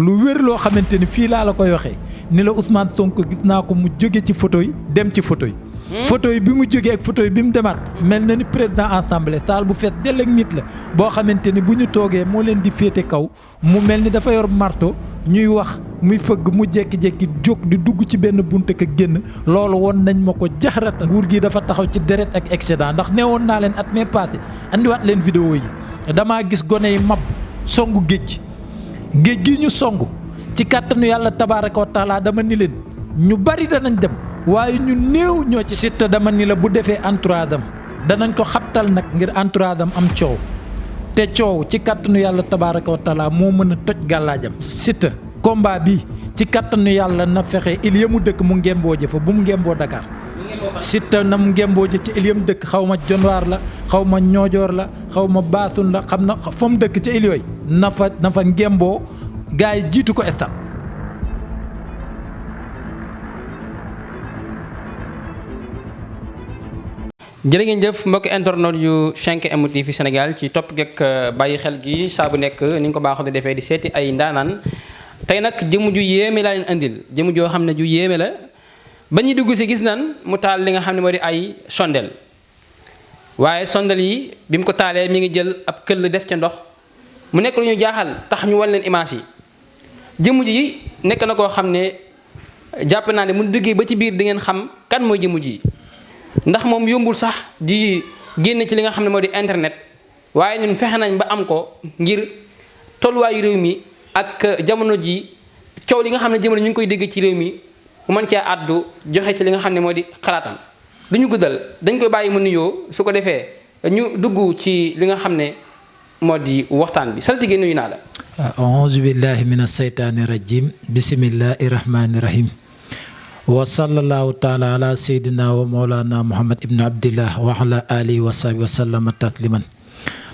lu wér loo xamante ni fii laa la koy waxee ni la Ousmane Sonko gis naa ko mu jóge ci photo yi dem ci photo yi. photo yi bi mu jógee ak photo yi bi mu demaat mel na ni président assemblée salle bu fees dell ak nit la boo xamante ni bu ñu toogee moo leen di féete kaw mu mel ni dafa yor marto ñuy wax muy fëgg mu jékki-jékki jóg di dugg ci benn bunt ak génn loolu woon nañ ma ko jaxarata nguur gi dafa taxaw ci deret ak excédent ndax neewoon naa leen at mee passé andiwaat leen vidéo yi damaa gis gone yi mab songu géej gi ñu songu ci kàttanu yàlla tabaaraka wa taala dama ni leen ñu bari danañ dem waaye ñu néew ñoo ci Siteu dama ni la bu defee entourage am danañ ko xabtal nag ngir entourage am coow te coow ci kàttanu yàlla tabaaraka wa taala moo mën a toj gàllaajam Siteu combat bi ci kàttanu yàlla na fexe il ya mu dëkk mu ngemboo jë fa bu mu ngemboo Dakar Siteu na mu ngemboo jë ci il ya mu dëkk xaw ma jonwaar la xaw ma ñoojoor la xaw ma baasun la xam na fa mu dëkk ci il yooyu na fa ngemboo gars yi jiitu ko stade. jërë ngeen jëf mbokki internet yu 5M TV Sénégal ci topp geeg bàyyi xel gi saa bu nekk ni nga ko baaxoo di defee di seeti ay ndaanaan tey nag jëmm ju yéeme laa leen andil jëmm joo xam ne ju yéeme la ba ñuy dugg si gis nan mu taal li nga xam ne moo di ay sondel waaye sondel yi bi mu ko taalee mi ngi jël ab këll def ca ndox mu nekk lu ñu jaaxal tax ñu wan leen image yi jëmm ji nekk na koo xam ne jàpp naa ne mu duggee ba ci biir di ngeen xam kan mooy jëmm ji. ndax moom yombul sax di génn ci li nga xam ne moo di internet waaye ñun fexe nañ ba am ko ngir tolluwaayu réew mi ak jamono ji coow li nga xam ne jamono ñu ngi koy dégg ci réew mi mu mën cee àddu joxe ci li nga xam ne moo di xalaatam du ñu guddal dañ koy bàyyi mu nuyoo su ko defee ñu dugg ci li nga xam ne moo di waxtaan bi saltige nuyu naa la. auzu billahi mina saytaani rajim bismillahi rahmaani rahim. wa sallallahu taala ala seydina wa mawlana muhammad ibnu abdillah wa ala alihi wa sahbi wa sallama tasliman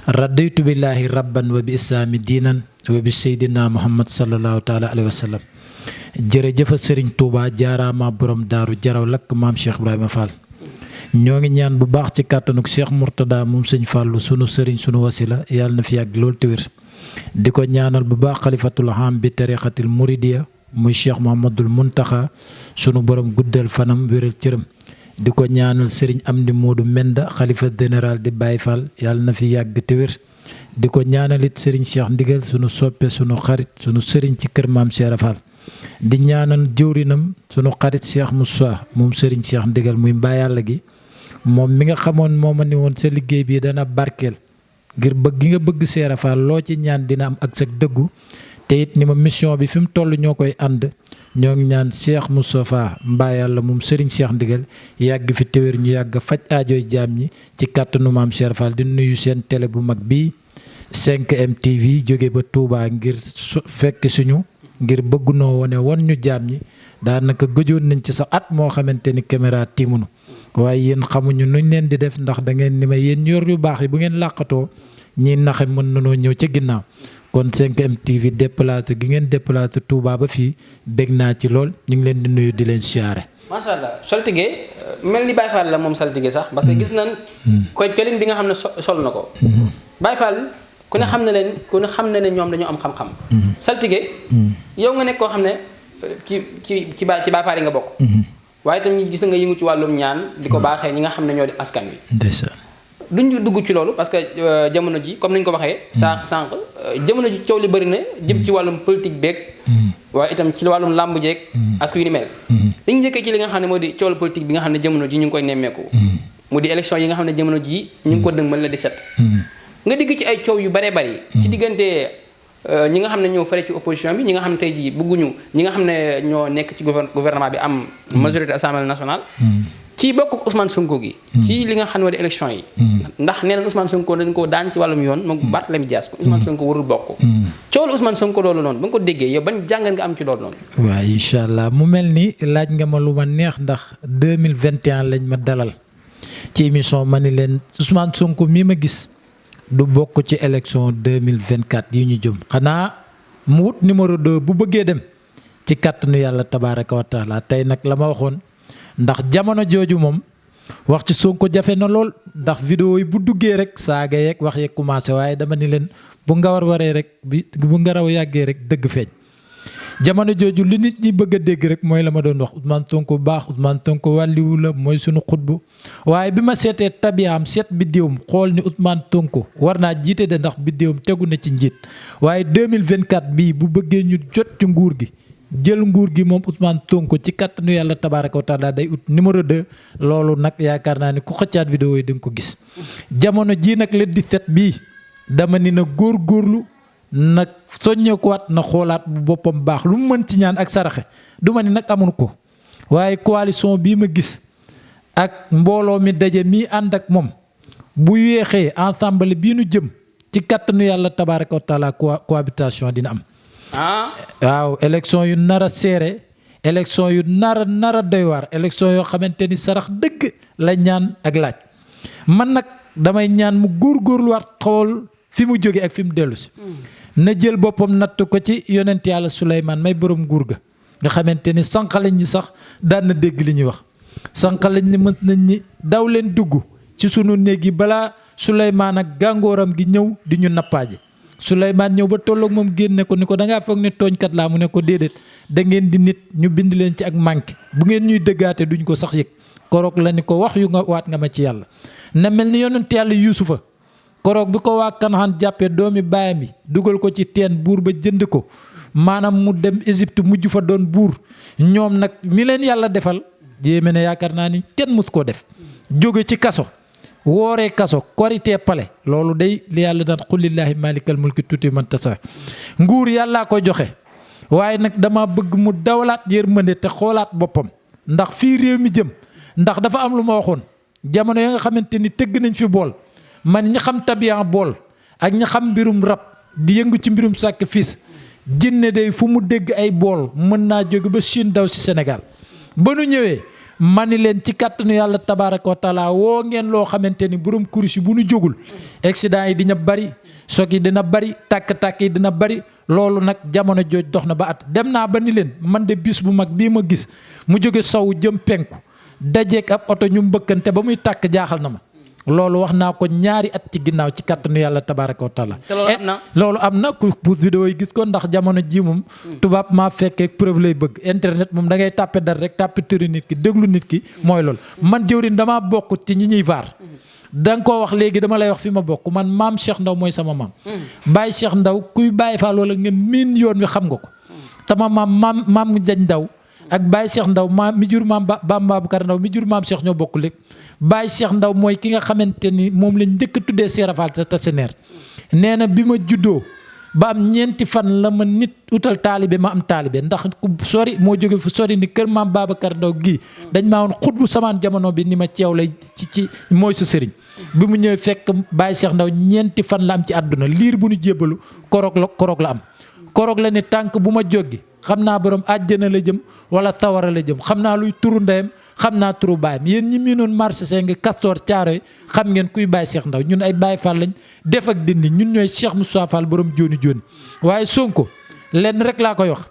radaytu billahi rabban wa bi islaami diinan wa bi seydina muhammad sallallahu taala alayhi wa sallam jërëjëfa sëriñ Touba jaaraama borom daaru jaraw lakk maam Cheikh Ibrahima Fall ñoo ngi ñaan bu baax ci kàttanuk Cheikh Mourtada moom sëñ Fàllu sunu sëriñ sunu wasila yàlla na fi yàgg loolu te wér di ko ñaanal bu baax xalifatul ham bi tariqatil muridiya muy Cheikh Mouhamadoul Mountakha sunu borom guddal fanam wéral cëram di ko ñaanal Serigne Amdi Modou Menda xalifa général di Baye Fall yàlla na fi yàgg te wér di ko ñaanal it Serigne Cheikh Ndigal sunu soppe sunu xarit sunu Serigne ci kër maam Cheikh Fall di ñaanal jëwrinam sunu xarit Cheikh Moussa moom Serigne Cheikh Ndigal muy mbaa yàlla gi moom mi nga xamoon moo ma ni woon sa liggéey bi dana barkeel ngir bëgg gi nga bëgg Cheikh Fall loo ci ñaan dina am ak sa dëggu. te it ni ma mission bi fi mu toll ñoo koy ànd ñoo ngi ñaan Cheikh Moustapha mbaa yàlla moom Serigne Cheikh Ndigal yàgg fi téwér ñu yàgg faj aajooy jaam ñi ci kàttanu maam Cheikh Fall di nuyu seen télé bu mag bii 5M TV jóge ba Touba ngir fekk suñu ngir bëgg noo wone won ñu jaam ñi daanaka gëjoon nañ ci sa at moo xamante ni caméra tiimunu waaye yéen xamuñu nuñ leen di def ndax da ngeen ni ma yéen yor yu baax yi bu ngeen làqatoo ñi naxe mën nanoo ñëw ca ginnaaw kon 5M TV déplacé gi ngeen déplacé Touba ba fii bég naa ci lool ñu ngi leen di nuyu di leen siyaare. macha allah saltige mel ni Baye Fall la moom saltige sax. parce que gis nañ. koy colin bi nga xam ne sol na ko. Baye Fall ku ne xam na leen ku ne xam na ne ñoom dañoo am xam-xam. saltige yow nga nekk koo xam ne ci Baye Fall yi nga bokk. waaye itam ñu gis nga yëngu ci wàllum ñaan di ko baaxee ñi nga xam ne ñoo di askan wi. ndeysaan. duñ dugg ci loolu parce que jamono ji comme ni ñu ko waxee. sànq jamono ji coow li bëri na jëm ci wàllum politique beeg. waaye itam ci wàllum làmb jeeg. ak yu ni mel. dañu njëkkee ci li nga xam ne moo di coow politique bi nga xam ne jamono ji ñu ngi koy nemmeeku. mu di élection yi nga xam ne jamono ji ñu ngi ko dëgmal la di set. nga digg ci ay coow yu bëree bëri. ci diggante ñi nga xam ne ñoo fare ci opposition bi ñi nga xam ne tey jii bëgguñu ñi nga xam ne ñoo nekk ci gouvernement bi am majorité assemblée nationale. ci bokk Ousmane Sonko gi. ci li nga xam ne moo di élection yi. ndax nee na Ousmane Sonko dañ ko daan ci wàllum yoon moom Barthélémy Dias ko Ousmane Sonko warul bokk. coowal Ousmane Sonko loolu noonu ba nga ko déggee yow ban jàngat nga am ci loolu noonu. waaw incha allah mu mel ni laaj nga ma lu ma neex ndax 2021 lañ ma dalal ci émission ma ni leen Ousmane Sonko mii ma gis du bokk ci élection 2024 yi ñu jëm xanaa mu wut numéro 2 bu bëggee dem ci kàttanu yàlla tabaaraka wa taala tey nag la ma waxoon. ndax jamono jooju moom wax ci Sonko jafe na lool ndax vidéo yi bu duggee rek saaga yeeg wax yeeg commencé waaye dama ni leen bu nga waree rek bu nga raw yàggee rek dëgg feeñ jamono jooju li nit ñi bëgg a dégg rek mooy la ma doon wax Ousmane Sonko baax Ousmane Sonko wàlliwu la mooy sunu xutbu waaye bi ma seetee tabiyaam seet biddéewam xool ni Ousmane Sonko war naa jiite de ndax biddéewam tegu na ci njiit waaye 2024 bii bu bëggee ñu jot ci nguur gi jël nguur gi moom Ousmane Sonko ci kàttanu yàlla tabaaraka wa taala day ut numéro 2 loolu nag yaakaar naa ni ku xëccaat vidéo yi di nga ko gis jamono jii nag le 17 bii dama ni na góorgóorlu nag soññeekuwaat na xoolaat bu boppam baax lu mu mën ci ñaan ak saraxe du ma ni nag amul ko waaye coalition bii ma gis ak mbooloo mi daje mii ànd ak moom bu yéexee ensemble bii nu jëm ci kàttanu yàlla tabaaraka wa taala cohabitation dina am. waaw élection yu nar a serré élection yu nar a doy waar élection yoo xamante ni sarax dëgg la ñaan ak laaj man nag damay ñaan mu góorgóorluwaat xool fi mu jóge ak fi mu dellu si na jël boppam natt ko ci yonent yàlla Suleymaan may borom nguur ga nga xamante ni sànqalañ ñi sax daan na dégg li ñuy wax sànqalañ ñi mën nañ ni daw leen dugg ci sunu néeg yi balaa Suleymaan ak gàngooram gi ñëw di ñu nappaaje Suleymaan ñëw ba tolloog moom génne ko ni ko dangaa foog ne tooñkat laa mu ne ko déedéet da ngeen di nit ñu bind leen ci ak manqué bu ngeen ñuy dëggaate duñ ko sax yëg koroog la ni ko wax yu nga waat nga ma ci yàlla na mel ni yonent yàlla Yuusufa koroog bi ko waa Kanaan jàppee doomi baayam yi dugal ko ci teen buur ba jënd ko maanaam mu dem Égypte mujj fa doon buur ñoom nag ni leen yàlla defal jéeme ne yaakaar naa ni kenn mut koo def jóge ci kaso wooree kaso korité pale loolu day li yàlla daan xulillaahi maalikal mulki tuuti man tasa nguur yàllaa ko joxe waaye nag dama bëgg mu dawlaat yërmande te xoolaat boppam ndax fii réew mi jëm ndax dafa am lu ma waxoon jamono ya nga xamante ni tëgg nañ fi bool man ñi xam tabiyan bool ak ñi xam mbirum rab di yëngu ci mbirum sacrifice jinne day fu mu dégg ay bool mën naa jóge ba Chine daw si Sénégal ba nu ñëwee mani leen ci kàttanu yàlla tabaaraka wa taala woo ngeen loo xamante ni borom kurus yi bu nu jógul accident yi dina bari choc yi dina bari tàkk-tàkk yi dina bari loolu nag jamono jooj dox na ba at dem naa ba ni leen man de bis bu mag bii ma gis mu jóge sow jëm penku dajeek ab oto ñu mbëkkante ba muy tàkk jaaxal na ma loolu wax naa ko ñaari at ci ginnaaw ci kàttanu yàlla tabaaraka wa taala loolu am na ku pousse vidéo yi gis ko ndax jamono ji moom tubaab maa fekkee preuve lay bëgg internet moom da ngay tàppe dara rek tàppe tëri nit ki déglu nit ki mooy loolu man jëwrin damaa bokk ci ñi ñuy vaar da nga koo wax léegi dama lay wax fi ma bokk man maam Cheikh Ndaw mooy sama maam Baye Cheikh Ndaw kuy bàyyi faa loola nga miin yoon wi xam nga ko sama maam Jañ Ndaw ak Baye Cheikh Ndaw mi jur maam Babacar Ndaw mi jur maam Cheikh ñoo bokk lépp Baye Cheikh Ndaw mooy ki nga xamante ni moom lañ njëkk a tuddee Serafal sa taseneer nee na bi ma juddoo ba am ñeenti fan la ma nit utal taalibe ma am taalibe ndax ku sori moo jóge fu sori ni kër maam Babacar Ndaw gii dañ maa woon xut bu samaan jamono bi ni ma ceew lay ci mooy sa sëriñ bi mu ñëwee fekk Baye Cheikh Ndaw ñeenti fan la am ci àdduna liir bu nu jébbalu koroog la am koroog la ne tànk bu ma jógi xam naa borom àjjana la jëm wala tawara la jëm xam naa luy turu ndeyam xam naa turu baayam yéen ñi miinoon marché seng Castor Thiaroye xam ngeen kuy Baye Cheikh Ndaw ñun ay Baye Fall lañ def ak dindi ñun ñooy Cheikh Moustapha Fall borom jooni jooni waaye Sonko lenn rek laa koy wax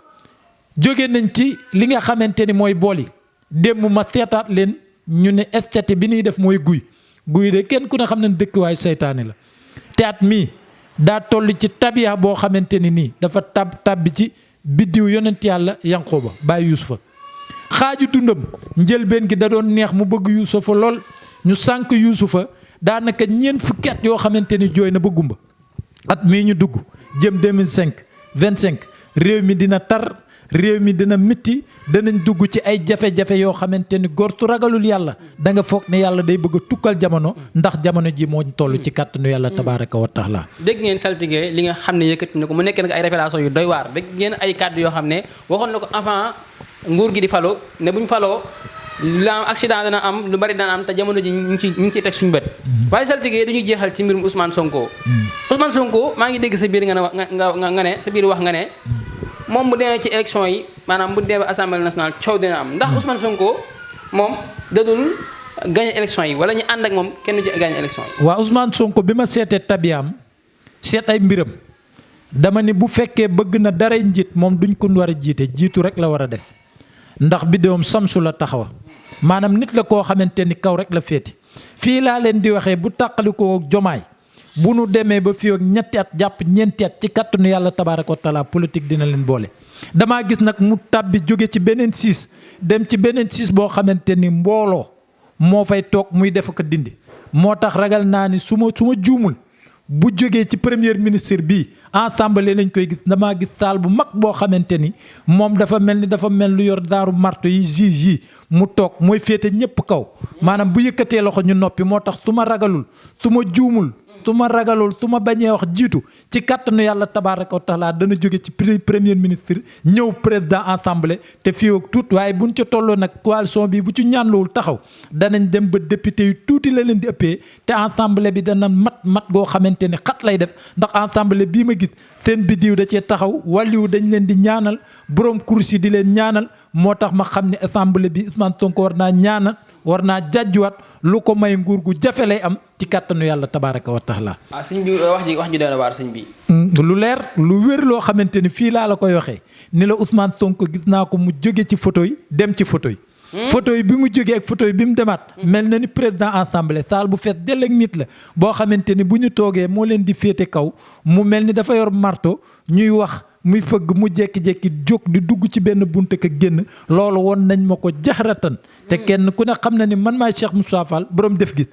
jóge nañ ci li nga xamante ni mooy bool yi démb ma seetaat leen ñu ne esthétique bi ñuy def mooy guy de kenn ku ne xam ne dëkk waayu seytaane la te at mii daa toll ci tabiya boo xamante ni nii dafa tabbi ci biddiw yonent yàlla Yanqooba Baye Yuusufa xaaju dundam njëlbeen gi da doon neex mu bëgg Yuusufa lool ñu sànk Yuusufa daanaka ñeent fukki at yoo xamante ni jooy na ba gumba at mii ñu dugg jëm 2025 réew mi dina tar réew mi dina métti danañ dugg ci ay jafe-jafe yoo xamante ni gortu ragalul yàlla da nga foog ne yàlla day bëgg a tukkal jamono ndax jamono ji moo toll ci kàttanu yàlla tabaaraka wa taala. dégg ngeen saltige li nga xam ne yëkkati na ko mu nekk nag ay révélation yu doy waar dégg ngeen ay kàddu yoo xam ne waxoon na ko avant nguur gi di falo ne bu ñu faloo la accident dana am lu bari dana am te jamono ji ñu ngi ciy teg suñu bët. waaye saltige dañuy jeexal ci mbirum Ousmane Sonko. Ousmane Sonko maa ngi dégg sa biir nga ne sa biir wax nga ne. moom bu demee ci élection yi maanaam bu demee assemblée nationale coow dina am ndax Ousmane Sonko moom dadul gagné élection yi wala ñu ànd ak moom kenn du gagné élection yi. waaw Ousmane Sonko bi ma seetee tabiyaam seet ay mbiram dama ni bu fekkee bëgg na daray njiit moom duñ ko war a jiite jiitu rek la war a def ndax bidéowam samsu la taxawa maanaam nit la koo xamante ni kaw rek la féeti fii laa leen di waxee bu tàqalikoo jomaay bu nu demee ba fii ak ñetti at jàpp ñeenti at ci kàttanu yàlla tabaaraka wa taala politique dina leen boole damaa gis nag mu tàbbi jóge ci beneen siis dem ci beneen siis boo xamante ni mbooloo moo fay toog muy def ko dindi moo tax ragal naa ni su ma juumul bu jógee ci premier ministre bii assemblée lañ koy gis damaa gis saal bu mag boo xamante ni moom dafa mel lu yor daaru marto yi juge yi mu toog mooy féete ñëpp kaw maanaam bu yëkkatee loxo ñu noppi moo tax su ma ragalul su ma juumul su ma ragalul su ma bañee wax jiitu ci kàttanu yàlla tabaaraka wa taala dana jóge ci premier ministre ñëw président assemblée te fii ak tuut waaye buñ ca tolloo nag coalition bi bu ci ñaanlowul taxaw danañ dem ba député yu tuuti la leen di ëppee te assemblée bi dana mat goo xamante ne xat lay def ndax assemblée bii ma gis seen biddiw da cee taxaw wàlliwu dañ leen di ñaanal borom kursi di leen ñaanal moo tax ma xam ne assemblée bi Ousmane Sonko war naa ñaanal war naa jàjjuwaat lu ko may nguur gu jafe lay am ci kàttanu yàlla tabaaraka wa taala. sëñ bi wax ji doy na waar sëñ bi. lu leer lu wér loo xamante ni fii laa la koy waxee ni la Ousmane Sonko gis naa ko mu jóge ci photo yi dem ci photo yi. photo yi bi mu jógee ak photo yi bi mu demaat. mel na ni président assemblée saal bu fees dell ak nit la boo xamante ni bu ñu toogee moo leen di féete kaw mu mel ni dafa yor marto ñuy wax. muy fëgg mu jékki-jékki jóg di dugg ci benn bunte ka génn loolu woon nañ ma ko jaxaratan te kenn ku ne xam na ni man maay Cheikh Moustapha Fall borom def gis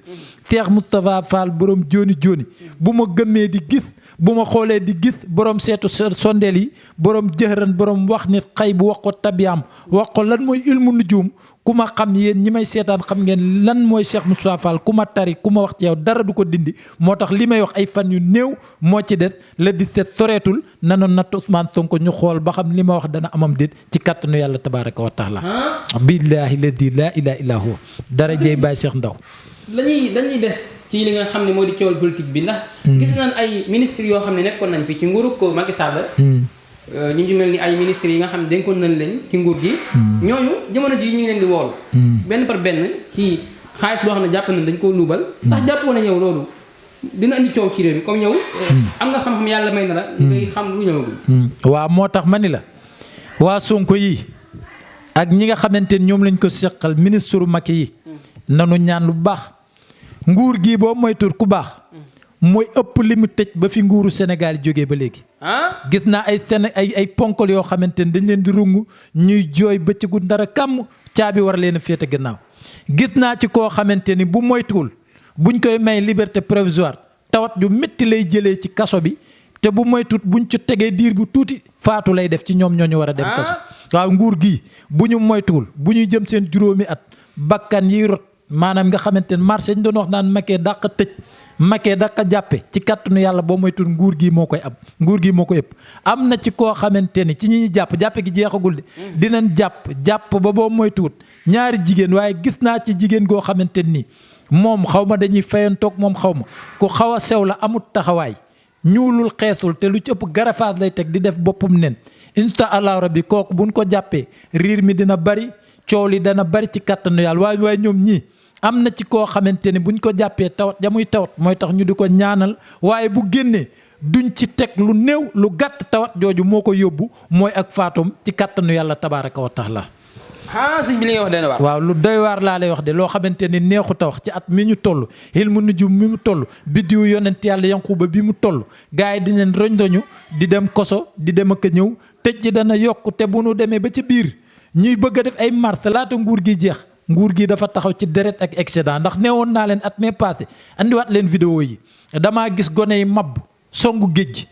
Cheikh Moustapha Fall borom jooni bu ma gëmmee di gis bu ma xoolee di gis borom seetu sondeel yi borom jëxëran borom wax nit xay bu wax ko tabiyaam wax ko lan mooy ilmu nujum ku ma xam yéen ñi may seetaan xam ngeen lan mooy Cheikh Moustapha Fall ku ma tari ku ma wax ci yow dara du ko dindi moo tax li may wax ay fan yu néew moo ci des le 17 soreetul nanu natt Ousmane Sonko ñu xool ba xam li ma wax dana amam déet ci kàttanu yàlla tabaaraka wa taala billaahi ladi laa ilaaha illaa huwa dara jeey Baye Cheikh Ndaw dañuy des ci li nga xam ne moo di coowal politique bi ndax gis nañ ay ministres yoo xam ne nekkoon nañ fi ci nguurug ko Macky Sall ñu ngi mel ni ay ministres yi nga xam ne dénkoon nañ leen ci nguur gi ñooñu jamono ji ñu ngi leen di woolu benn par benn ci xaalis boo xam ne jàpp nañ dañ koo luubal ndax jàppoo na ñëw loolu dina indi coow ci réew mi comme yow am nga xam-xam yàlla may na la ngay xam lu ñëwagul waaw moo tax ma ni la waa Sonko yi ak ñi nga xamante ni ñoom lañ ko seqal ministre Macky yi nanu ñaan lu baax nguur gii boo moytuwul ku baax mooy ëpp li mu tëj ba fi nguuru Sénégal jógee ba léegi. gis naa ay ponkol yoo xamante ni dañ leen di rungu ñuy jooy bëccëgu dara kàmm caabi war leen a féete gannaaw. gis naa ci koo xamante ni bu moytuwul buñ koy may liberté provisoire tawat ju métti lay jëlee ci kaso bi te bu moytuwul buñ ci tegee diir bu tuuti faatu lay def ci ñoom ñoo ñu war a dem kaso. waaw nguur gii bu ñu moytuwul bu ñu jëm seen juróomi at bakkan yiy rot. maanaam nga xamante ne marché ñu doon wax naan Macky dàq tëj Macky dàq jàppe ci kàttanu yàlla boo moytuwul nguur gi moo koy am nguur gi moo ko ëpp am na ci koo xamante ni ci ñi ñu jàppe gi jeexagul de dinañ jàpp ba boo moytuwul ñaari jigéen waaye gis naa ci jigéen goo xamante ni moom xaw ma dañuy fayantoog moom xaw ma ku xaw a sew la amut taxawaay ñuulul xeesul te lu ci ëpp garafaas lay teg di def boppam nen incha allah rabbi kooku buñ ko jàppee riir mi dina bari coow li dana bari ci kàttanu yàlla waaye ñoom ñii am na ci koo xamante ni buñ ko jàppee tawat ja muy tawat mooy tax ñu di ko ñaanal waaye bu génnee duñ ci teg lu néew lu gàtt tawat jooju moo ko yóbbu mooy ak faatoom ci kàttanu yàlla tabaaraka wa taala. sëñ bi li nga wax dana waar. waaw lu doy waar laa lay wax de loo xamante ni neexut a wax ci at mi ñu toll ilmu nujum mi mu toll biddiw yonent yàlla Yankuba bi mu toll gars yi dinañ roñ-roñu di dem koso di dem ak a ñëw tëj ji dana yokk te bu nu demee ba ci biir ñuy bëgg a def ay mars laata nguur gi jeex. nguur gi dafa taxaw ci deret ak excédent ndax neewoon naa leen at mee passé andiwaat leen vidéo yi damaa gis gone yi mab songu géej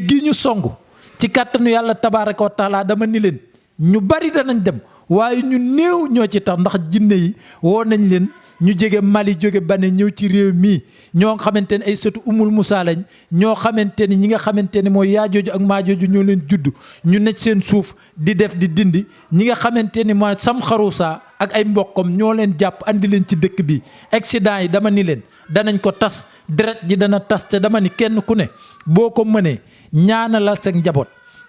gi ñu songu ci kàttanu yàlla tabaaraka wa taala dama ni leen ñu bari danañ dem waaye ñu néew ñoo ci tax ndax jinne yi woo nañ leen ñu jóge Mali jóge Bane ñëw ci réew mii ñoo xamante ne ay sëtu umul Musaa lañ ñoo xamante ni ñi nga xamante ne mooy yaajooju ak maajooju ñoo leen judd ñu nekk seen suuf di def di dindi ñi nga xamante ni mooy sam xarusaa ak ay mbokkam ñoo leen jàpp andi leen ci dëkk bi accident yi dama ni leen danañ ko tas deret ji dana tas te dama ni kenn ku ne boo ko mënee ñaanalal sa njaboot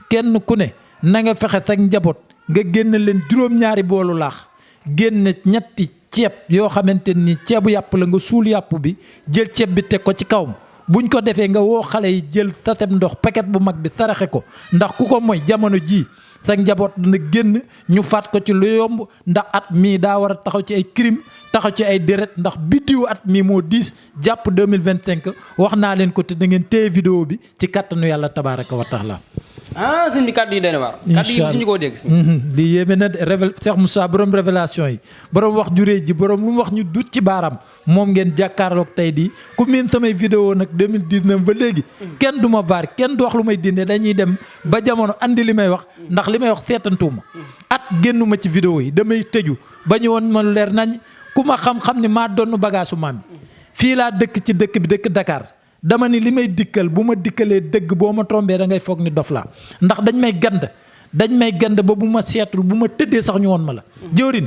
kenn ku ne na nga fexe sa njaboot nga génn leen juróom-ñaari boolu laax génn ñetti ceeb yoo xamante ni ceebu yàpp la nga suul yàpp bi jël ceeb bi teg ko ci kawam buñ ko defee nga woo xale yi jël taseb ndox paquet bu mag bi saraxe ko ndax ku ko mooy jamono jii sa njaboot dana génn ñu faat ko ci lu yomb ndax at mii daa war a taxaw ci ay crime taxaw ci ay deret ndax biddiwu at mii moo 10 jàpp 2025 wax naa leen ko te da ngeen téye vidéo bi ci kàttanu yàlla tabaaraka wa taala sëñ bi kàddu yi doy na waar. kàddu yi suñu koo dégg. lii yéeme na Cheikh Moussa borom révélation yi borom wax ju réy ji borom lu mu wax ñu dut ci baaraam moom ngeen jàkkaarloog tey di ku miin samay vidéo nag 2019 ba léegi. kenn du ma vaar kenn du wax lu may dinde dañuy dem ba jamono andi li may wax ndax li may wax seetantuuma at génnuma ci vidéo yi damay tëju ba ñu woon ma leer nañ ku ma xam-xam ni maa doon bagaasu maam bi fii laa dëkk ci dëkk bi dëkk Dakar. dama ni li may dikkal bu ma dikkalee dëgg boo ma trombee da ngay foog ni dof laa ndax dañ may gand ba bu ma seetul bu ma tëddee sax ñu woon ma la jëwrin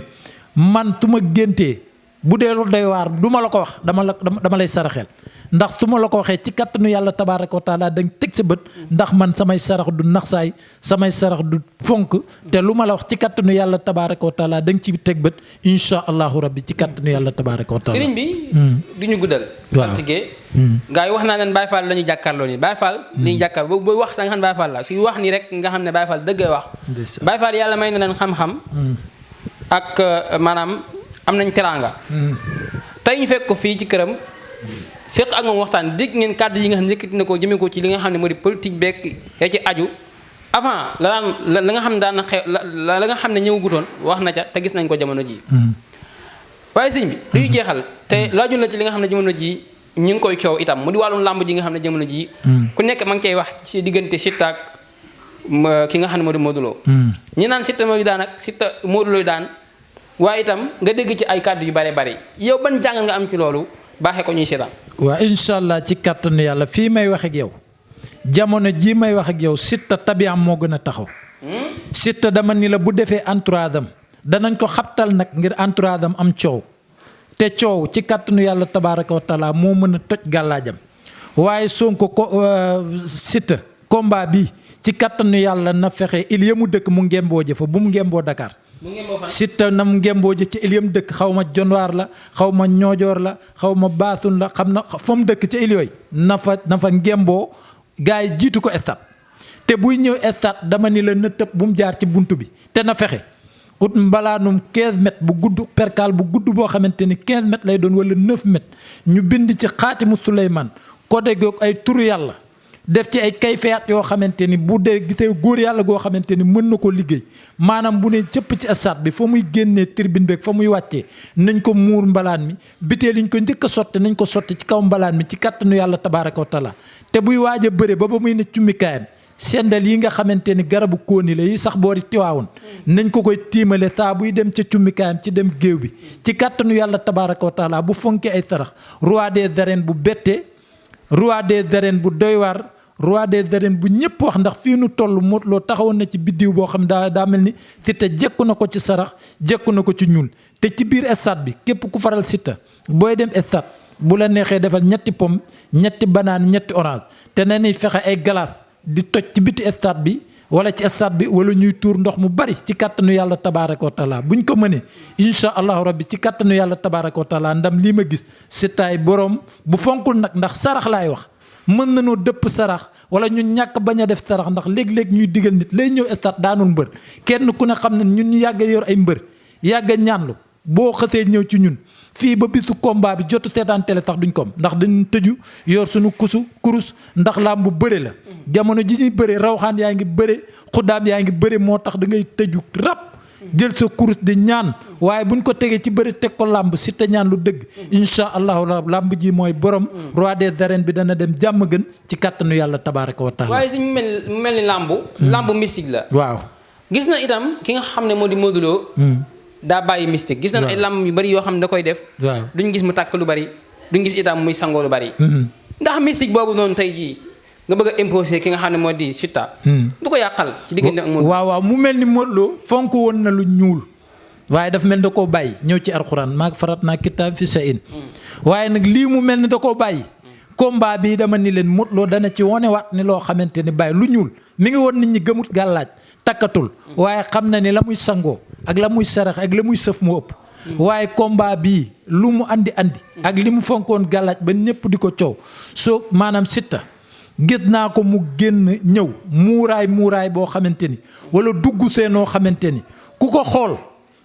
man tu ma géntee bu dee lu doy waar du ma la ko wax dama lay saraxeel ndax su ma la ko waxee ci kattanu yàlla tabaaraka wa taala da nga teg sa bët ndax man samay sarax du naxsaay samay sarax du fonk te lu ma la wax ci kattanu yàlla tabaaraka wa taala da nga ci teg bët insha allahu rabbi ci kattanu yàlla tabaaraka wa taala. Sëriñ bi du ñu guddal. waaw saltige gaa yi wax naa leen Baye Fall la ñu jàkkaarloo nii Baye Fall li ñu jàkkaar ba wax da nga xam ne Baye Fall la suy wax nii rek nga xam ne Baye Fall dëggay wax. Baye Fall yàlla may na leen xam-xam ak maanaam am nañ teraanga tey ñu fekk ko fii ci këram seq ak moom waxtaan dégg ngeen kàddu yi nga xam ne yëkkati na ko jëmee ko ci li nga xam ne moo di politique beeg ya ci aju avant la nga xam ne daan na xew la nga xam ne ñëwagutoon wax na ca te gis nañ ko jamono ji waaye sëñ bi duñu jeexal te laajul la ci li nga xam ne jamono ji ñu ngi koy coow itam mu di wàllum làmb ji nga xam ne jamono ji ku nekk ma ngi cay wax ci diggante Siteu ak ki nga xam ne moo di Modou Lo ñi naan Siteu mooy daan ak Siteu Modou Lo daan waaye itam nga dégg ci ay kàddu yu bare bare yow ban jàngal nga am ci loolu baaxee ko ñuy seetaan. waaw incha allah ci kàttanu yàlla fii may wax ak yow jamono jii may wax ak yow Siteu tabiam moo gën a taxaw. Siteu dama ni la bu defee entourage am danañ ko xabtal nag ngir entourage am coow te coow ci kàttanu yàlla tabaaraka wa taala moo mën a toj gàllaajam waaye Sonko ko Siteu combat bi ci kàttanu yàlla na fexe il ya mu dëkk mu ngemboo jëfa bu mu ngemboo Dakar. Siteu na mu ngemboo ji ci iliyam dëkk xaw ma jonwaar la xaw ma ñoojoor la xaw ma baasun la xam na fa mu dëkk ca il yooyu na fa ngemboo gars yi jiitu ko stade te buy ñëw stade dama ni la na tëb bu mu jaar ci buntu bi te na fexe ut mbalaanum 15 mètres bu gudd perkaal bu gudd boo xamante ni 15 mètres lay doon wala 9 mètres ñu bind ci xaatimu Suleymaan ko déggoog ay turu yàlla def ci ay kayfiyaat yoo xamante ni bu dee gisee góor yàlla goo xamante ni mën na ko liggéey maanaam bu ne cëpp ci stade bi fa muy génnee tribune beeg fa muy wàccee nañ ko muur mbalaan mi biteel liñ ko njëkk a sotti nañ ko sotti ci kaw mbalaan mi ci kàttanu yàlla tabaaraka wa taala te buy waaj a bëre ba muy ne cummikaayam sendal yi nga xamante ni garabu kóoni la yi sax boori tiwaawoon nañ ko koy tiimale saa buy dem ca cummikaayam ci dem géew bi ci kàttanu yàlla tabaaraka wa taala bu fonkee ay sarax roi des arènes bu bette roi des arènes bu doy waar roi des arènes bu ñëpp wax ndax fii nu toll Modou Lo taxawoon na ci biddiw boo xam daa mel ni Siteu jekku na ko ci sarax jekku na ko ci ñuul te ci biir stade bi képp ku faral Siteu booy dem stade bu la neexee defal ñetti pomme ñetti banaan ñetti orange te na ni fexe ay glace di toj ci biti stade bi wala ci stade bi wala ñuy tuur ndox mu bari ci kàttanu yàlla tabaaraka wa taala buñ ko mënee incha allahu rabbi ci kàttanu yàlla tabaaraka wa taala ndam lii ma gis Siteu ay borom bu fonkul nag ndax sarax laay wax. mën nañoo dëpp sarax wala ñun ñàkk bañ a def sarax ndax léeg-léeg ñuy digal nit lay ñëw stade daanul mbër kenn ku ne xam ne ñun ñu yàgg a yor ay mbër yàgg a ñaanlu boo xësee ñëw ci ñun fii ba bisu combat bi jotu seetaan télé sax duñ ko am ndax dañu tëju yor suñu kurus ndax làmb bu bëre la jamono ji ñuy bëre rawxaan yaa ngi bëre xuddaam yaa ngi bëre moo tax da ngay tëju rab jël sa kurus di ñaan waaye buñ ko tegee ci bëri teg ko làmb Siteu ñaan lu dëgg insha allahu làmb ji mooy borom roi des arènes bi dana dem jàmm gën ci kàttanu yàlla tabaaraka wa taala waaye si mu mel ni làmb mystique la waaw gis na itam ki nga xam ne moo di Modou Lo daa bàyyi mystique gis nañ ay làmb yu bari yoo xam ne da koy def waaw duñ gis mu tàkk lu bari duñ gis itam muy sangoo lu bari ndax mystique boobu noonu tey jii nga bëgg a imposer ki nga xam ne moo di Siteu du ko yàqal ci diggante ak Modou waaw mu mel ni Modou Lo fonk woon na lu ñuul waaye daf mel ni da koo bàyyi ñëw ci alxuraan maag farat naa kitaab fi sa in waaye nag lii mu mel ni da koo bàyyi combat bi dama ni leen Modou Lo dana ci wone waat ni loo xamante ni bàyyi lu ñuul mi ngi woon nit ñi gëmut gàllaaj takkatul waaye xam na ni la muy sangoo ak la muy sarax ak la muy sëf mu ëpp waaye combat bii lu mu andi ak li mu fonkoon gàllaaj ba ñëpp di ko coow soo maanaam Siteu gis naa ko mu génn ñëw muuraay boo xamante ni wala dugg see noo xamante ni ku ko xool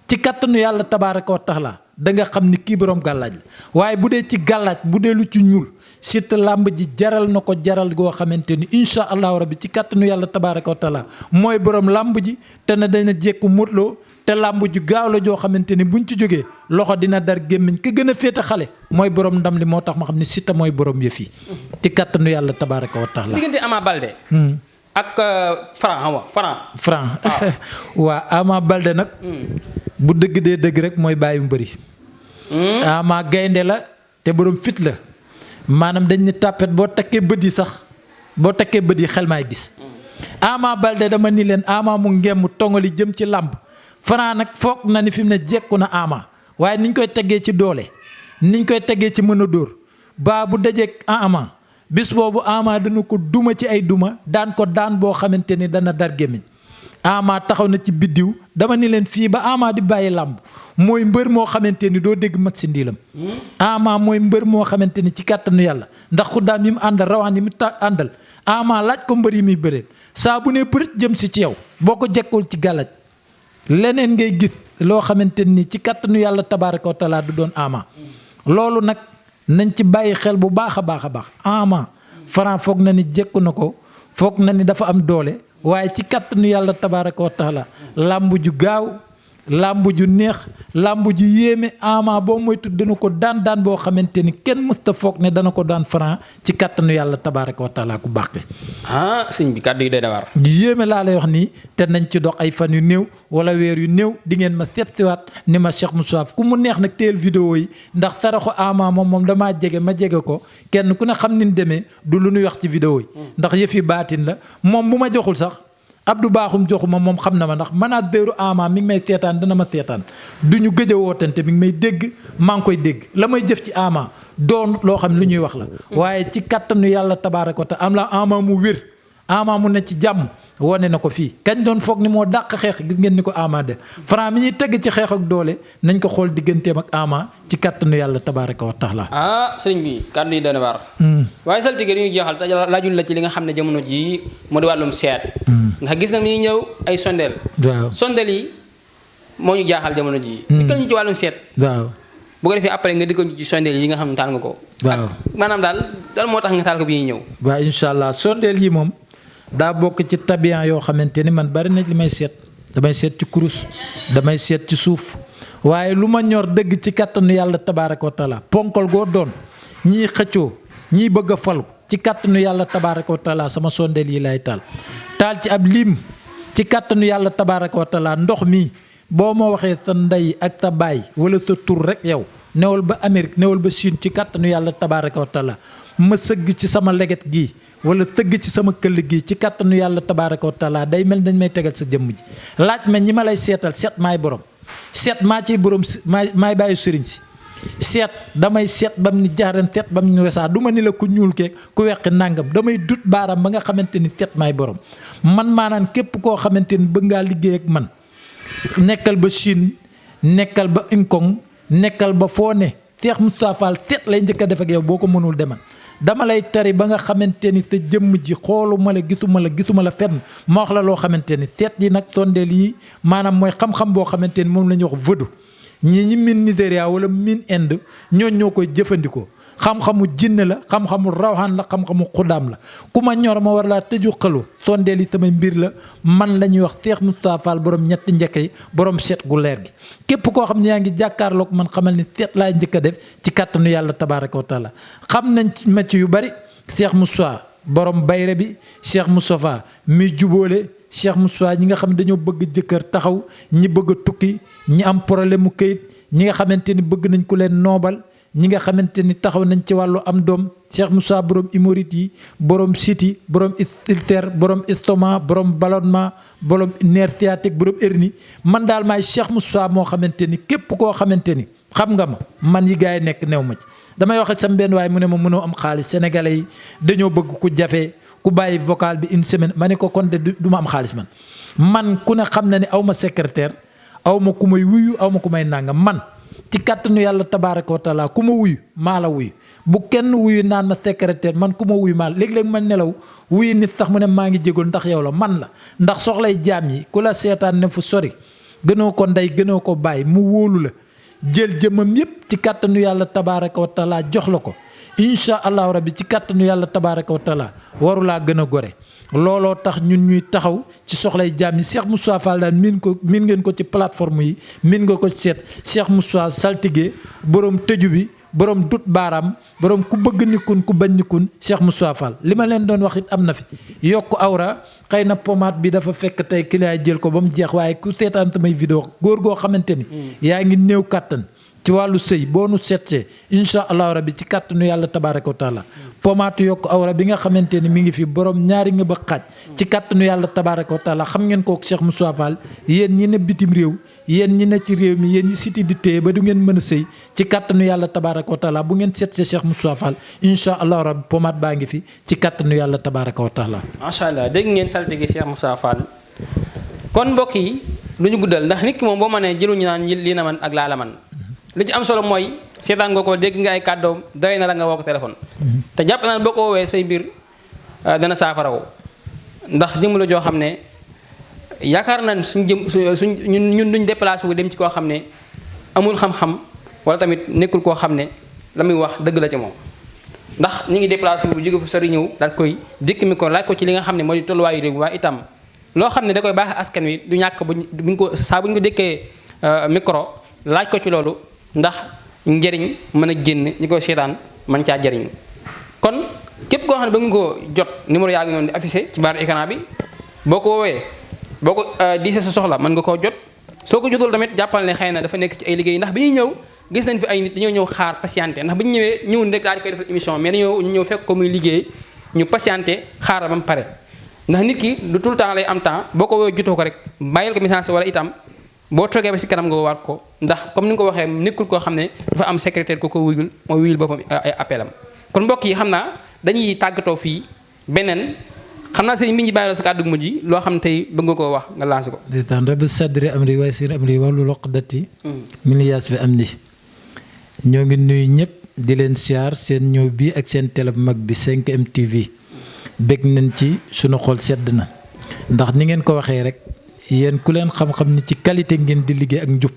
ci kattanu yàlla tabaaraka wa taala da nga xam ni kii borom gàllaaj la waaye bu dee ci gàllaaj bu dee lu ci ñuul Siteu làmb ji jaral na ko jaral goo xamante ni incha allahu rabbi ci kàttanu yàlla tabaaraka wa taala mooy borom làmb ji te na dana jekku Modou Lo te làmb ju gaaw la joo xamante ni buñ ci jógee loxo dina dar gémmiñ ka gën a féete xale mooy borom ndam li moo tax ma xam ni Siteu mooy borom yëf yi ci kàttanu yàlla tabaaraka wa taala. diggante Ama Baldé ak Franc waa Ama Baldé nag bu dëgg dee dëgg rek mooy bàyyi mbëri Ama gaynde la te borom fit la maanaam dañ ni tàppet boo takkee bët yi sax boo takkee bët yi xel maay gis Ama Baldé dama ni leen Ama mu ngemm tongali jëm ci làmb Franc nag foog na ni fi mu ne jekku na Ama waaye niñ koy teggee ci doole niñ koy teggee ci mën a dóor baa bu dajeek Ama bis boobu Ama dana ko duma ci ay duma daan ko daan boo xamante ni dana dar gémmiñ Ama taxaw na ci biddiw dama ni leen fii ba Ama di bàyyi làmb mooy mbër moo xamante ni doo dégg mat si ndiilam Ama mooy mbër moo xamante ni ci kàttanu yàlla ndax xuddaam yi mu àndal rawaan yi mu àndal Ama laaj ko mbër yi muy bëreel saa bu ne bërit jëm si ci yow boo ko jekkul ci gàllaj leneen ngay gis loo xamante ni ci kàttanu yàlla tabaaraka wa taala du doon Ama loolu nag nañ ci bàyyi xel bu baax a baax a baax Ama Franc foog na ni jekku na ko foog na ni dafa am doole waaye ci kàttanu yàlla tabaaraka wa taala làmb ju gaaw làmb ju neex làmb ju yéeme Ama boo moytu dana ko daan daan boo xamante ni kenn mësta foog ne dana ko daan Franc ci kàttanu yàlla tabaaraka wa taala ku baax sëñ bi kàddu yi doy na waar ju yéeme laa lay wax nii te nañ ci dox ay fan yu néew wala weer yu néew di ngeen ma seetsiwaat ni ma Cheikh Moussa ku mu neex nag teel vidéo yi ndax saraxu Ama moom damaa jege ma jege ko kenn ku ne xam ni demee du lu ñuy wax ci vidéo yi ndax yëf yi baatin la moom bu ma joxul sax Abdou Bakhoum joxuma moom xam na ma ndax manageru Ama mi ngi may seetaan dana ma seetaan du ñu gëj a wootante mi ngi may dégg maa ngi koy dégg la may jëf ci Ama doon loo xam ne lu ñuy wax la waaye ci kattanu yàlla tabaaraka wa taala am la Ama mu wér Ama mu ne ci jàmm wane na ko fii kañ doon foog ni moo dàq xeex gis ngeen ni ko Ama de Franc mi ñuy tegg ci xeex ak doole nañ ko xool digganteem ak Ama ci kattanu yàlla tabaaraka wa taala. sëriñ bi kàddu yi dana waar. waaye saltige yi ñuy jeexal te laajul la ci li nga xam ne jamono jii moo di wàllum seet. ndax gis na mi ñëw ay sondeel. waaw sondeel yi moo ñu jaaxal jamono jii. dikkal ñu ci wàllum seet. waaw bu ko defee après nga dikkal ñu ci sondeel yi nga xam ne taal nga ko. waaw maanaam daal moo tax nga taal ko bi ñuy ñëw. waaw incha allah sondeel yi moom. daa bokk ci tabian yoo xamante ni man bari na li may seet damay seet ci kurus damay seet ci suuf waaye lu ma ñor dëgg ci kàttanu yàlla tabaaraka wa taala ponkal goo doon ñii xëccoo ñii bëgg a falu ci kàttanu yàlla tabaaraka wa taala sama sondeel yi lay taal ci ab lim ci kàttanu yàlla tabaaraka wa taala ndox mi boo ma waxee sa ndey ak sa baay wala sa tur rek yow newal ba Amérique newal ba Chine ci kàttanu yàlla tabaaraka wa taala ma sëgg ci sama leget gii wala tëgg ci sama këll gi ci kàttanu yàlla tabaaraka wa taala day mel dañ may tegal sa jëmm ji laaj ma ñi ma lay seetal seet maay borom seet maa ciy borom maay bàyyi sëriñ si seet damay seet bam ni jaaren seet bam ni wesaa du ma ni la ku ñuul keeg ku weqi nàngam damay dut baaram ba nga xamante ni seet maay borom man maanaan képp koo xamante ni bëgg ngaa liggéey ak man nekkal ba Chine nekkal ba Hong Kong nekkal ba foo ne Cheikh Moustapha Fall seet lay njëkk a def ak yow boo ko mënul demal dama lay tari ba nga xamante ni sa jëmm ji xooluma la gisuma la fenn ma wax la loo xamante ni seet yi nag sondeel yi maanaam mooy xam-xam boo xamante ni moom la ñuy wax vëdu ñi miin Nigéria wala miin Inde ñoo koy jëfandikoo xam-xamu jinne la xam-xamu rawxaan la xam-xamu xuddaam la ku ma ñor ma war laa tëju xalu sondeel yi samay mbir la man la ñuy wax Cheikh Moustapha Fall borom ñetti njëkk yi borom seet gu leer gi képp koo xam ne yaa ngi jàkkaarloog man xamal ni seet laay njëkk a def ci kàttanu yàlla tabaaraka wa taala xam nañ ci macc yu bari Cheikh Moustapha borom bayre bi Cheikh Moustapha mi jubóole Cheikh Moustapha ñi nga xam ne dañoo bëgg jëkkër taxaw ñi bëgg a tukki ñi am problème mu këyit ñi nga xamante ni bëgg nañ ku leen noobal ñi nga xamante ni taxaw nañ ci wàllu am doom Cheikh Moussa borom hémorroïdes yi borom siti borom ulcère borom estomac borom ballonnement borom nerf sciatique borom hernie man daal maay Cheikh Moussa moo xamante ni képp koo xamante ni xam nga ma man yi gars yi nekk new ma ci damay wax ak sam benn waaye mu ne ma mënoo am xaalis sénégalais yi dañoo bëgg ku jafe ku bàyyi vocal bi une semaine ma ne ko kon de du ma am xaalis man ku ne xam na ne aw ma secrétaire aw ma ku may wuyu aw ma ku may nangam man ci kàttanu yàlla tabaaraka wa taala ku ma wuyu maa la wuyu bu kenn wuyu naan ma secrétaire man ku ma wuyu maa la léeg-léeg ma nelaw wuyu nit sax mu ne maa ngi jégal ndax yow la man la ndax soxlay jaam yi ku la seetaan ne fu sori gënoo ko ndey gënoo ko bàyyi mu wóolu la jël jëmmam yépp ci kàttanu yàlla tabaaraka wa taala jox la ko incha allahu rabbi ci kàttanu yàlla tabaaraka wa taala warulaa gën a gore looloo tax ñun ñuy taxaw ci soxlay jaam yi Cheikh Moustapha Fall daal miin ngeen ko ci plateforme yi miin nga ko ci seet Cheikh Moustapha saltige borom tëju bi borom dut baaraam borom ku bëgg nikun ku bañ nikun Cheikh Moustapha Fall li ma leen doon wax it am na fi yokk awra xëy na pommade bi dafa fekk tey client jël ko ba mu jeex waaye ku seetaan samay vidéo góor goo xamante ni yaa ngi néew kàttan ci wàllu sëy boo nu seetsee incha allahu rabbi ci kàttanu yàlla tabaaraka wa taala pommade yokk awra bi nga xamante ni mi ngi fi borom ñaari nga ba xaaj ci kàttanu yàlla tabaaraka wa taala xam ngeen ko Cheikh Moustapha Fall yéen ñi ne bitim réew yéen ñi ne ci réew mi yéen ñi siti di téye ba du ngeen mën a sëy ci kàttanu yàlla tabaaraka wa taala bu ngeen seetsee Cheikh Moustapha Fall incha allahu rabbi pommade baa ngi fi ci kàttanu yàlla tabaaraka wa taala. macha allah dégg ngeen saltige Cheikh Moustapha Fall kon mbokk yi lu ñu guddal ndax nit ki moom boo mënee jëluñu naan lii na man ak laa la man li ci am solo mooy seetaan nga ko dégg nga ay kàddoom doy na la nga woo ko téléphone te jàpp naa boo ko woowee say mbir dana saafaraw ndax jëm la joo xam ne yaakaar naa suñ ñun duñ déplacé wu dem ci koo xam ne amul xam-xam wala tamit nekkul koo xam ne la muy wax dëgg la ci moom ndax ñu ngi déplacé wu jóge fu sori ñëw daal koy dikk mi ko laaj ko ci li nga xam ne mooy tolluwaayu réew mi waaye itam loo xam ne da koy baax askan wi du ñàkk buñ ko saa buñ ko dékkee micro laaj ko ci loolu ndax njëriñ mën a génn ñi koy seetaan mën caa jëriñu kon képp koo xam ne ba nga ko jot numéro yaa ngi noonu di affiché ci baaru écran bi boo ko woowee boo ko diisee sa soxla mën nga koo jot soo ko jotul tamit jàppal ne xëy na dafa nekk ci ay liggéey ndax bi ñuy ñëw gis nañ fi ay nit dañoo ñëw xaar patienté ndax bi ñu ñëwee ñëwun rek daal di koy defal émission mais dañoo ñëw fekk ko muy liggéey ñu patienté xaaral ba mu pare ndax nit ki du tout le temps lay am temps boo ko woowee jotoo ko rek bàyyil ko message wala itam boo toogee ba si kanam nga woowaat ko ndax comme ni nga ko waxee nekkul koo xam ne dafa am secrétaire ko wuyul mooy wuyul boppam ay appel am kon mbokk yi xam naa dañuy tàggatoo fii beneen xam naa sëñ bi ñu bàyyiloo sa kàddu gu mujj loo xam ne tey bëgg nga koo wax nga lancé ko. di taan rabbi sadri amri wa yassir amri wahlul uqdati min lisaani amri ñoo ngi nuyu ñëpp di leen siyaar seen ñëw bi ak seen télé bu mag bi 5M TV bég nañ ci sunu xol sedd na ndax ni ngeen ko waxee rek. yéen ku leen xam-xam ni ci qualité ngeen di liggéey ak njub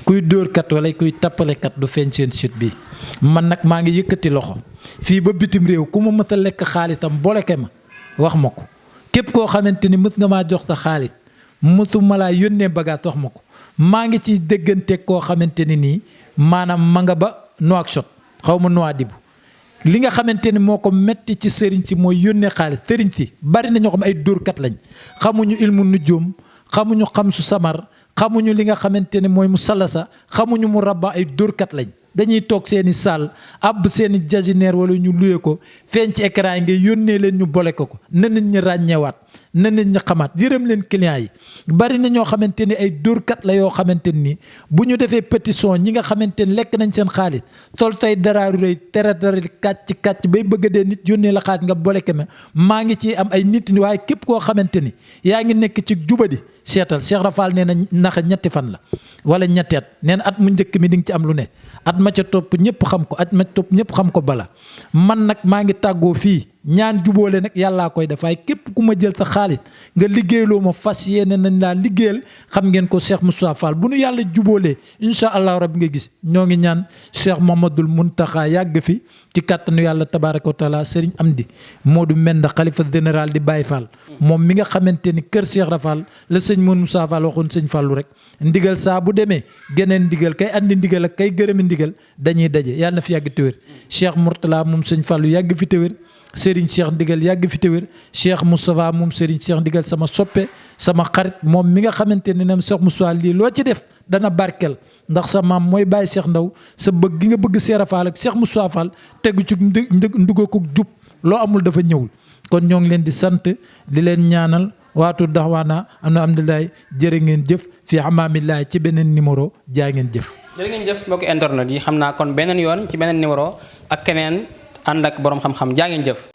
kuy dóorkat wala kuy tappalekat du feeñ seen site bi man nag maa ngi yëkkati loxo fii ba bitim réew ku ma mës a lekk xaalitam boleke ma wax ma ko képp koo xamante ni mës nga maa jox sa xaalis mësuma laa yónnee bagage wax ma ko maa ngi ci dégganteeg koo xamante ni nii maanaam ma nga ba Nouakchott xaw ma Nouadhibou li nga xamante ni moo ko metti ci sëriñ si mooy yónnee xaalis sëriñ si bari na ñoo xam ay dóorkat lañ xamuñu ilmu nujum xamuñu xam su samar xamuñu li nga xamante ne mooy mu salasa xamuñu mu rabba ay dóorkat lañ dañuy toog seeni salle ab seeni jasineer wala ñu luye ko feeñ ci écran yi nga yónnee leen ñu bole ko na nit ñi ràññewaat na nit ñi xamaat yërëm leen clients yi bari na ñoo xamante ni ay dóorkat la yoo xamante ni bu ñu defee pétition ñi nga xamante ni lekk nañ seen xaalis tol tey daraaru rëy teratari kàcc bay bëgg dee nit yónnee la xaalis nga boleke ma maa ngi ci am ay nit ni waaye képp koo xamante ni yaa ngi nekk ci jubadi seetal Cheikh Rafal nee na naxa ñetti fan la wala ñetti at nee na at mu njëkk mi di nga ci am lu ne at ma ca topp ñëpp xam ko at ma ca topp ñëpp xam ko bala man nag maa ngi tàggoo fii ñaan jubóole nag yàllaa koy def waaye képp ku ma jël sa xaalis nga liggéeyloo ma fas yéene nañ laa liggéeyal xam ngeen ko Cheikh Moustapha Fall bu nu yàlla jubóolee incha allahu rabbi nga gis ñoo ngi ñaan Cheikh Mouhamadoul Mountakha yàgg fi ci kàttanu yàlla tabaaraka wa taala Serigne Amdi Modou Menda xalifa général di Baye Fall moom mi nga xamante ni kër Cheikh Rafal la sëñ Moustapha Fall waxoon sëñ Fallu rek ndigal saa bu demee geneen ndigal kay andi ndigal ak kay gërëmi ndigal dañuy daje yàlla na fi yàgg téwér Cheikh Mourtala moom sëñ Fallu yàgg fi téwér Serigne Cheikh Ndigal yàgg fi téwér Cheikh Moustapha moom Serigne Cheikh Ndigal sama soppe sama xarit moom mi nga xamante ne nam Cheikh Moustapha lii loo ci def dana barkel ndax sa maam mooy Baye Cheikh Ndaw sa bëgg gi nga bëgg Cheikh Fall ak Cheikh Moustapha Fall tegu ci nduga ko jub loo amul dafa ñëwul kon ñoo ngi leen di sant di leen ñaanal waatu daxwaana am na alhamdulilah jërë ngeen jëf fi amaamillahi ci beneen numéro jaa ngeen jëf jërë ngeen jëf mbokki internet yi xam naa kon beneen yoon ci beneen numéro ak keneen ànd ak borom xam-xam jaa ngeen jëf